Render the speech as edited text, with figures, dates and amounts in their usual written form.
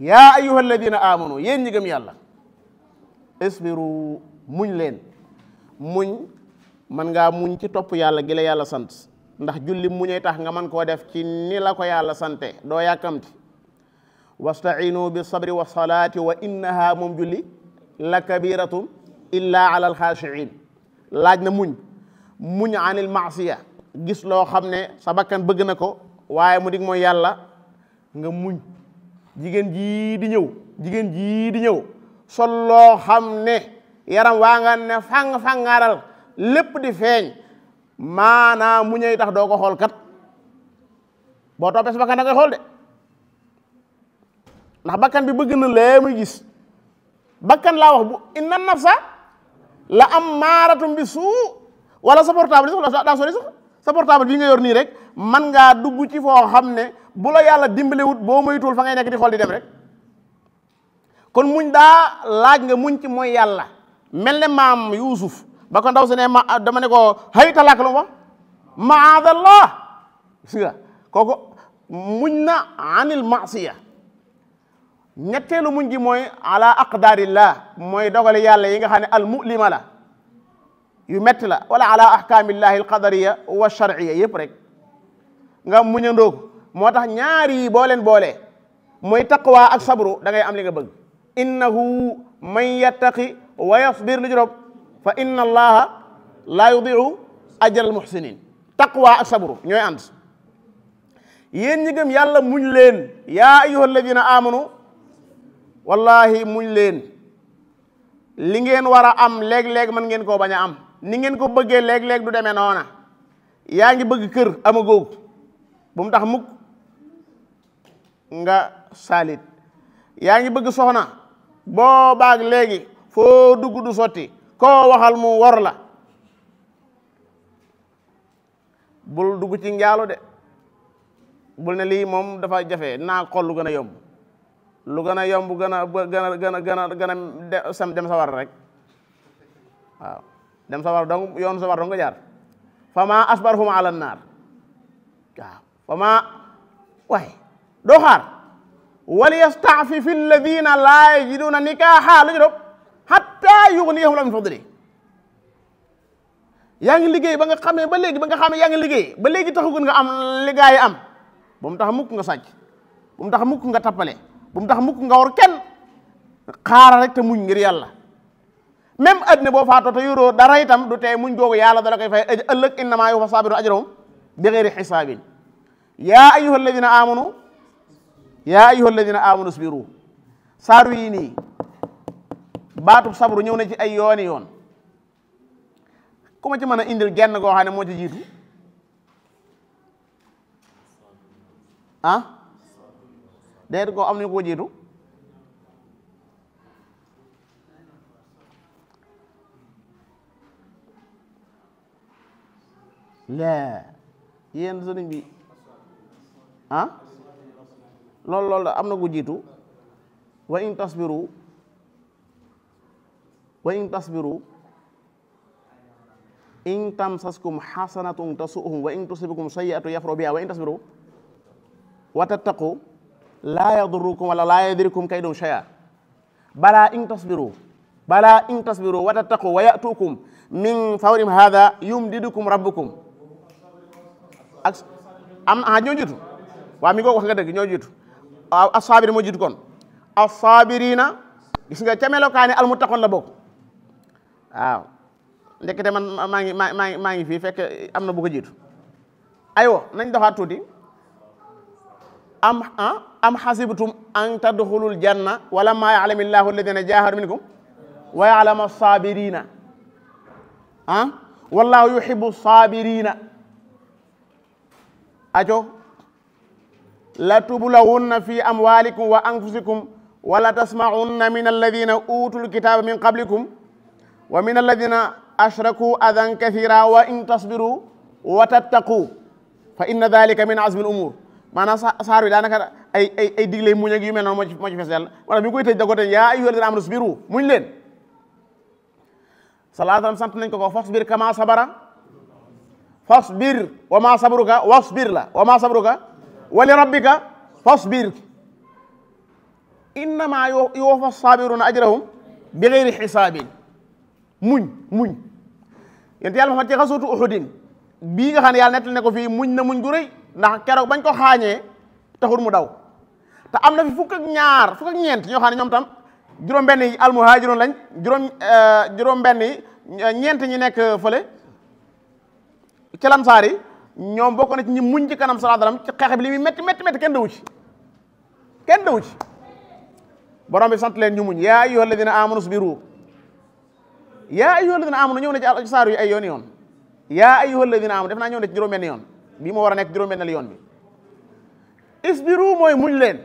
yaa ayyuha alladina amanu yéen ñi gëm yàlla isbiru muñ leen muñ man ngaa muñ ci topp yàlla gi la yàlla sant ndax julli muñay tax nga man koo def ci ni la ko yàlla sante doo yàkkamti wastainu bi sabri wa salaati wa innaha moom julli la kabiratun illa ala alxaashiin laaj na muñ anil maasiya gis loo xam ne sa bakkan bëgg na ko waaye mu dig mooy yàlla nga muñ jigéen jii di ñëw sol loo xam ne yaram waa nga ne fang-fangaaral lépp di feeñ maanaam muñay tax doo ko xool kat boo toppee sa bakkan da ngay xool de ndax bakkan bi bëgg na lee muy gis bakkan laa wax bu inna nafsa la ammaaratun bi suu wala sa portable sax daa sori sax sa portable bii nga yor nii rek man ngaa dugg ci foo xam ne bu la yàlla dimbalewut boo moytuwul fa ngay nekk di xool di dem rek kon muñ daa laaj nga muñ ci mooy yàlla mel ne maam Yuusuf ba ko ndaw si ne dama ne ko hay talaak lu mu wax maadallah gis nga kooku muñ na anil maasiya ñetteelu muñ gi mooy ala aqdarillah mooy dogale yàlla yi nga xam ne al mulima la yu metti la wala ala ahkamillahi al qadariya wa shar'iyya yëpp rek nga muñandoo ko moo tax ñaari yi boo leen boolee mooy taqwa ak sabru da ngay am li nga bëgg innahu man yattaqi wa yasbir lu juróom fa inna allaha la yudiu ajra al muhsinin taqwa ak sabru ñooy ànd yéen ñi gëm yàlla muñ leen yaa ayyuha alladina amanu wallahi muñ leen li ngeen war a am léeg-léeg mën ngeen koo bañ a am ni ngeen ko bëggee léeg-léeg du demee noona yaa ngi bëgg kër amagoo bu mu tax mukk nga saalit yaa ngi bëgg soxna boo baag léegi foo dugg du sotti koo waxal mu wor la bul dugg ci njaalo de bul ne lii moom dafa jafe naa xool lu gën a yomb lu gën a yomb gën a dem sawar rek waaw dem sawar dong yoonu sawar dong nga jaar fama asbarhum ala naar waaw fama waaye doo xaar wal yasta'fif alladina laa yajiduna nikaaha lu ñu doon hatta yughniyahum min fadli yaa ngi liggéey ba nga xamee ba léegi yaa ngi liggéey ba léegi taxagun nga am li gaa yi am bu mu tax mukk nga sàcc bu mu tax mukk nga tappale bu mu tax mukk nga war kenn xaaral rek te muñ ngir yàlla même addina boo faatoo te yoroo dara itam du tee muñ googu yàlla dala koy fay ëllëg innamaa yuwaffa saabiruna ajrahum bi ghayri hisaabin yaa ayyuha alladina amanu isbiru saaru yi nii baatub sabru ñëw na ci ay yooni yoon ku ma ci mën a indil genn goo xam ne moo ci jiitu ah déet ko am nañu ko jiitu la yéen sëriñ bi ah loolu am na ko jiitu wa in tasbiru in tamsaskum hasanatun tasu'uhum wa in tusibukum sayyi'atun yafrahu biha wa in tasbiru wa tattaqu laa yadurrukum wala laa yadrikum kaydum shay'a balaa in tasbiru wa tattaqu wa ya'tukum min fawrihim hadha yumdidukum rabbukum ak am ñoo jiitu waaw mi ko wax nga dëgg ñoo jiitu as-saabiri moo jiitu kon as-saabirina gis nga ca melokaani al-muttaqoon la bokk waaw ndekete man maa ngi fii fekk am na bu ko jiitu aywa nañ doxaat tuuti am xasibtum an tadxulul janna wala maa ya'lamu llahu alladina jahadu minkum wa ya'lamu as-sabirina wallahu yuhibbu as-sabirina aco la tublawunna fi amwalikum wa anfusikum wala tasma'unna min alladina utul kitaba min qablikum wa min alladina ashraku adan kathira wa in tasbiru wa tattaqu fa inna dhalika min azmi al-umur maanaam saar wi daanaka ay digle muñ ak yu mel noonu moo ci fees yàlla wala bi ngi koy tëj da ko tëj yaa ayyuhal ladina amanu isbiru muñ leen sallallahu alayhi wa sallam sant nañ ko fasbir kama sabara fasbir wa ma sabruka wasbir la wa ma sabruka wa li rabbika fasbir innama yuwaffa sabiruna ajrahum bi ghayri xisaabin muñ yéen yàlla Muhammad ci xasootu Uhudin bii nga xam ne yàlla nettali ne ko fii muñ na muñ gu rëy ndax keroog bañ ko xaañee taxul mu daw te am na fi fukk ak ñeent ñoo xam ne ñoom tam juróom-benn yi almuhaajiroon lañ juróom-benn yi ñeent ñi nekk fële ci Ansaar yi ñoom bokk na ci ñi muñ ci kanam sallallahu alayhi wasallam ci xeex bi li muy métti kenn dawu ci borom bi sant leen ñu muñ yaa ayyuhal ladina amanu sabiru yaa ayyuhal ladina amanu ñëw na ci saar yu ay yoon yaa ayyuhal ladina amanu def naa ñëw na ci juróom-benn yoon bii moo war a nekk juróom-benn yoon bi isbiru mooy muñ leen